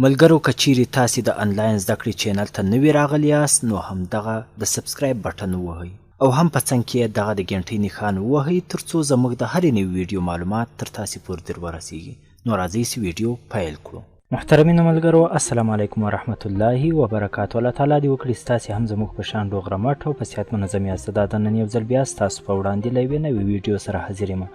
ملګرو که چیرې تاسې د انلاین زده کړې چینل ته نوي راغلي یاست، نو همدغه د subscribe button ووهئ او هم په څنګ کې یې دغه د ګنټۍ نښان ووهئ، تر څو زموږ د هرې نوې ویډیو معلومات تر تاسې پورې در ورسیږي. نو راځئ چې ویډیو پیل کړو. محترمینو ملګرو، السلام علیکم ورحمت الله وبرکاته. الله تعالی دې وکړي ستاسې هم زموږ په شان روغ رمټ او په صحت منظم یاست. دا د نن یو ځل بیا ستاسو په وړاندې له یوې نوې ویډیو سره حاضر یم.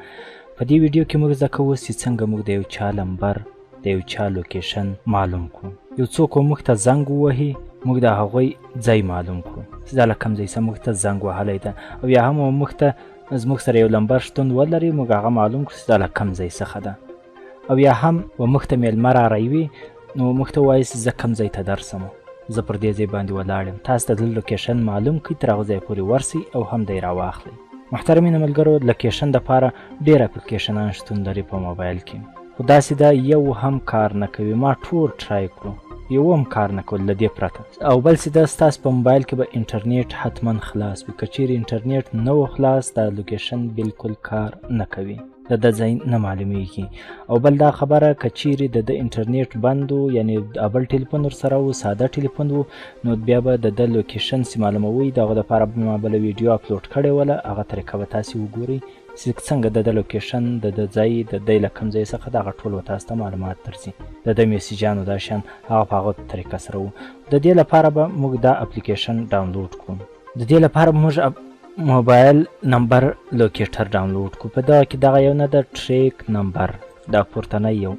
په دې ویډیو کې موږ زده کوو چې څنګه موږ د یو چا لمبر، د یو چا location معلوم کړو. یو څوک موږ ته زنګ ووهي، موږ د هغوی ځای معلوم کړو چې دا له کوم ځای څخه موږ ته زنګ وهلی ده، او یا هم موږ ته زموږ سره یو لمبر شتون ولري، موږ هغه معلوم کړو چې دا له کوم ځای څخه ده. او یا هم و موږ ته میلمه راغی وي، نو موږ ته وایي چې زه کوم ځای ته درسم، زه پر دې ځای باندې ولاړ یم، تاسو د ده location معلوم کړئ، تر هغه ځای پورې ورسئ او هم دی راواخلئ. محترمینو ملګرو، location دپاره ډېر اپلیکیشنان شتون لري په موبایل کې، خو داسې ده یو هم کار نه کوي. ما ټول try کړو، یو هم کار نه کول له دې پرته. او بل څه ده، ستاسو په موبایل کې به انټرنیټ حتما خلاص وي. که چیرې انټرنیټ نه و خلاص، دا location بالکل کار نه کوي، د ده ځای نه معلومیږي. او بل دا خبره، که چیرې د ده انټرنیټ بند و، یعنی بل ټلیفون ورسره و، ساده ټلیفون و، نو بیا به د ده location چې معلوموئ، د هغه دپاره به ما بله ویډیو اپلوډ کړې وله، هغه طریقه به تاسې وګورئ چې څنګه د ده location، د ده ځای، د دی له کوم ځای څخه، دغه ټول و تاسو ته معلومات درځي، د ده میسجانو دا شیان هغه په هغه طریقه سره وو. د دې لپاره به موږ دا اپلیکیشن ډاونلوډ کړو. د دې لپاره به موږ mobile number locator download کړو. په دغه کې دغه یو نه ده track number، دا پورتنی یو،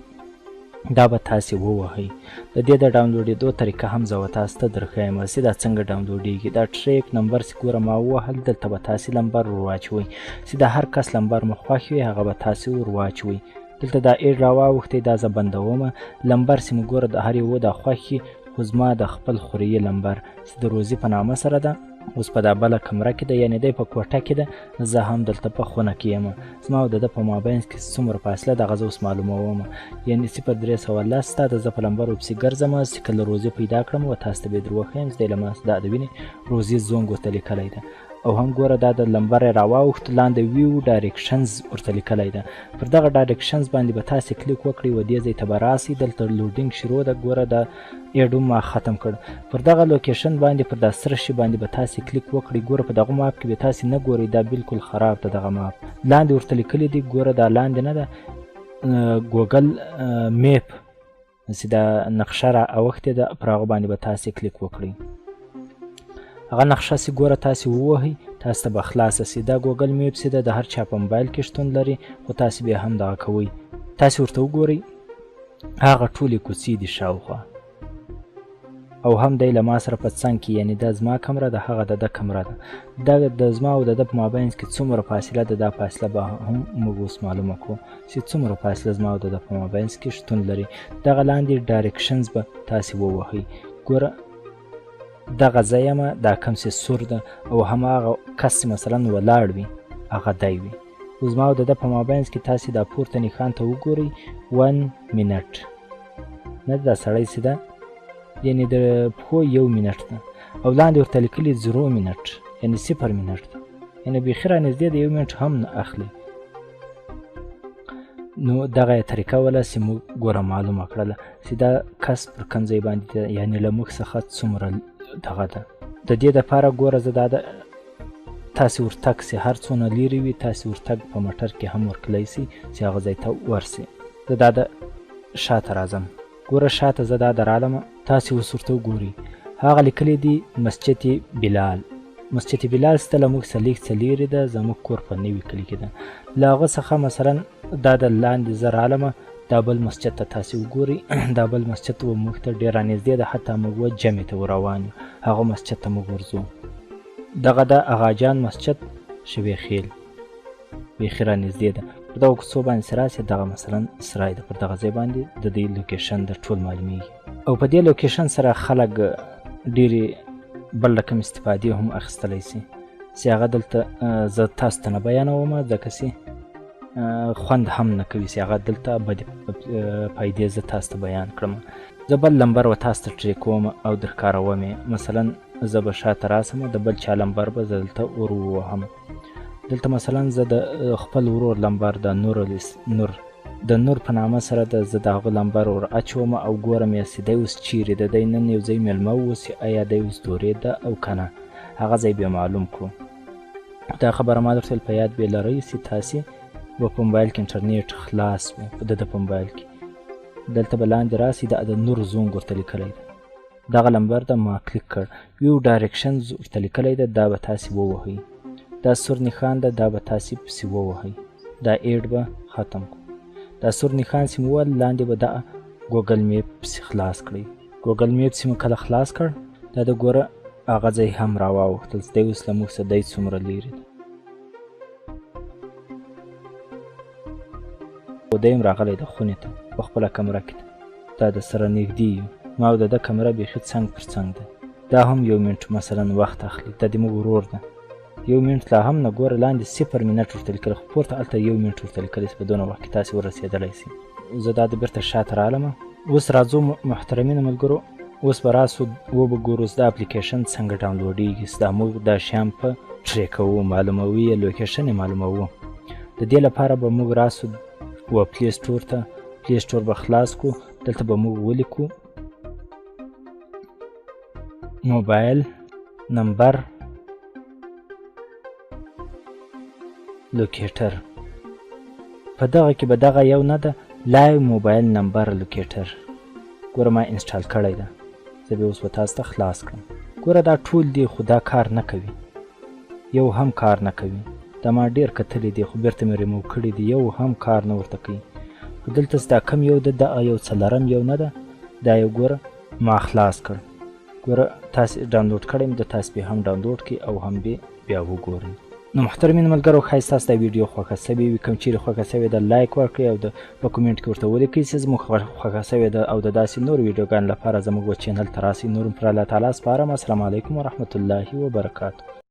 دا به تاسې ووهئ. د دې د ډاونلوډېدو طریقه هم زه و تاسو ته درښایم چې دا څنګه ډاونلوډېږي. دا track number چې ګوره ما ووهل، دلته به تاسې لمبر ورواچوئ، چې د هر کس لمبر مو خوښ وي هغه به تاسې ورواچوئ. دلته دا ad راواوښتی، دا زه بندومه. لمبر چې مو ګوره د هر یوه دا خوښ وي، خو زما د خپل خوریي لمبر چې د روزي په نامه سره ده، اوس په دا بله کمره کې ده، یعنې دی په کوټه کې ده، زه هم دلته په خونه کې یم. زما او د ده په مابین کې څومره فاصله ده هغه زه اوس معلوموم، یعنې 0310 ده. زه په لمبر ورپسې ګرځم چې کله روزي پیدا کړم و تاسو ته به یې در وښیم چې دی له ما دا د وینې روزي زونګ ورته لیکلی ده. او هم ګوره دا د لمبر یې راواوښت، لاندې view directions ورته لیکلی ده. پر دغه directions باندې به تاسې کلیک وکړئ و دې ځای ته به راسئ. دلته loading شروع ده، ګوره دا ad هم ما ختم کړ. پر دغه location باندې، پر دا سره شي باندې به تاسې کلیک وکړئ. ګوره په دغه map کې به تاسې نه ګورئ، دا بالکل خراب ده. دغه map لاندې ورته لیکلی دی، ګوره دا لاندې نه ده Google Map چې دا نقشه را اوښتې ده، پر هغه باندې به تاسې کلیک وکړئ. هغه نقشه چې ګوره تاسې ووهئ، تاسو ته به خلاصه سي. دا Google Map چې ده د هر چا په موبایل کې شتون لري، خو تاسې بیا هم دغه کوئ. تاسې ورته وګورئ، هغه ټولې کوڅې دي شاوخوا، او هم دی له ما سره په څنګ کې، یعنې دا زما کمره ده، هغه د ده کمره ده. دا د زما او د ده په مابین کې څومره فاصله ده، دا فاصله به هم موږ اوس معلومه کړو چې څومره فاصله زما او د ده په مابین کې شتون لري. دغه لاندې directions به تاسې ووهئ. ګوره دغه ځای یم، دا کوم چې سور ده، او هماغه کس چې مثلا ولاړ وي هغه دی وي. زما او د ده په مابین کې تاسې دا پورته نښان ته وګورئ، 1 minute نه دا سړی چې ده، یعنې د پښو 1 minute ده، او لاندې ورته لیکلي 0 minute، یعنې 0 minute ده، یعنې بیخي رانږدې ده، 1 minute هم نه اخلي. نو دغه یې طریقه وله چې موږ ګوره معلومه کړله چې دا کس پر کوم ځای باندې ده، یعنې له موږ څخه څومره دغه ده. د دې دپاره ګوره زه دا ده تاسې ورتګ سي هر څونه لیرې وي، تاسې ورتګ په موټر کې هم ورکلی سي چې هغه ځای ته ورسي. زه دا ده شاته راځم، ګوره شاته زه دا ده رالمه، تاسې اوس ورته وګورئ. هغه لیکلی دی مسجد بلال. مسجد بلال څه له موږ څخه لږ څه لیرې ده، زموږ کور په نوي کلي کې ده. له هغه څخه مثلا دا ده لاندې زه رالمه، دا بل مسجد ته تاسې وګورئ. دا بل مسجد و موږ ته ډېر رانږدې ده، حتی موږ و جمع ته روان یو، هغه مسجد ته موږ ورځو. دغه ده اغا جان مسجد شوې خیل، بیخي رانږدې ده. پر دغو کوڅو باندې چې راسې دغه مثلا سرای ده، پر دغه ځای باندې د دې location د ټول معلومیږي. او په دې location سره خلک ډېرې بل رقم استفادې هم اخیستلی سي، چې هغه دلته زه تاسو ته نه بیانوم، ځکه چې خوند هم نه کوي چې هغه دلته بدې فایدې زه تاسو ته بیان کړم. زه بل لمبر و تاسو ته try کوم او درښکاروم یې. مثلا زه به شاته راسم، د بل چا لمبر به زه دلته ور ووهم. دلته مثلا زه د خپل ورور لمبر د نور د نور په نامه سره ده. زه د هغه لمبر ور اچوم او ګورم یې چې دی اوس چیرې ده. دی نن یو ځای میلمه اوسي، ایا دی اوس دورې ده او که نه، هغه ځای به معلوم کړو. دا خبره ما درته په یاد به لرئ چې تاسې به په موبایل کې انټرنیټ خلاص وي، په ده په موبایل کې دلته به لاندې راسي، دا د نور زونګ ورته لیکلی ده، دغه لمبر ده، ما کلیک کړ. ویو ډایرکشنز ورته لیکلی ده، دا به تاسې ووهئ. دا سور نښان ده، دا به تاسې پسې ووهئ. دا ایډ به ختم کړو. دا سور نښان چې مو ووهل، لاندې به دا ګوګل میپ پسې خلاص کړئ. ګوګل میپ چې مو کله خلاص کړ، دا د ګوره هغه ځای هم راواوښتل چې دی اوس له موږ څخه دی څومره لیرې ده. خو دی هم راغلی ده خونې ته، په خپله کمره کې ده. دا د سره نږدې یو، ما او د ده کمره بیخي څنګ پر څنګ ده. دا هم یو منټ مثلا وخت اخلي. دا د موږ ورور ده، یو منټ لا هم نه، ګوره لاندې 0 منټ ورته لیکلی، خو پورته هلته یو منټ ورته لیکلی چې په دونه وخت کې تاسې ورسېدلی سئ. زه دا د بیرته شاته رالمه. اوس راځو محترمینو ملګرو، اوس به راسو وبه ګورو چې دا اپلیکیشن څنګه ډاونلوډېږي، چې دا موږ دا شیان په ټریکوو، معلوموو یې، لوکیشن یې معلوموو. د دې لپاره به موږ راسو و پلی سټور ته. پلی سټور به خلاص کړو، دلته به موږ ولیکو موبایل نمبر لوکیټر. په دغه کې به دغه یو نه ده، لایو موبایل نمبر لوکیټر. ګوره ما انسټال کړی ده، زه به اوس به تاسو ته خلاص کړم. ګوره دا ټول دي، خو دا کار نه کوي، یو هم کار نه کوي. دا ما ډېر کتلي دي، خو بیرته مې ریموو کړي دي، یو هم کار نه ورته کوي. خو دلته دا کم یو ده، دا یو څلورم یو نه ده، دا یو ګوره ما خلاص کړ. ګوره تاسې ډاونلوډ کړی د تاسې به هم ډاونلوډ کړئ او هم به بیا وګورئ. نو محترمین ملګرو، ښایي ستاسو دا ویډیو خوښه سوې وي. کوم چیرې خوښه سوې ده لایک ورکړئ او د په کومنټ کې ورته ولیکئ چې زموږ خوښه سوې ده، او د داسې نورو ویډیوګانو لپاره زموږ و چینل ته راسئ. نور پر الله تعالی سپارم. السلام علیکم ورحمت الله وبرکاته.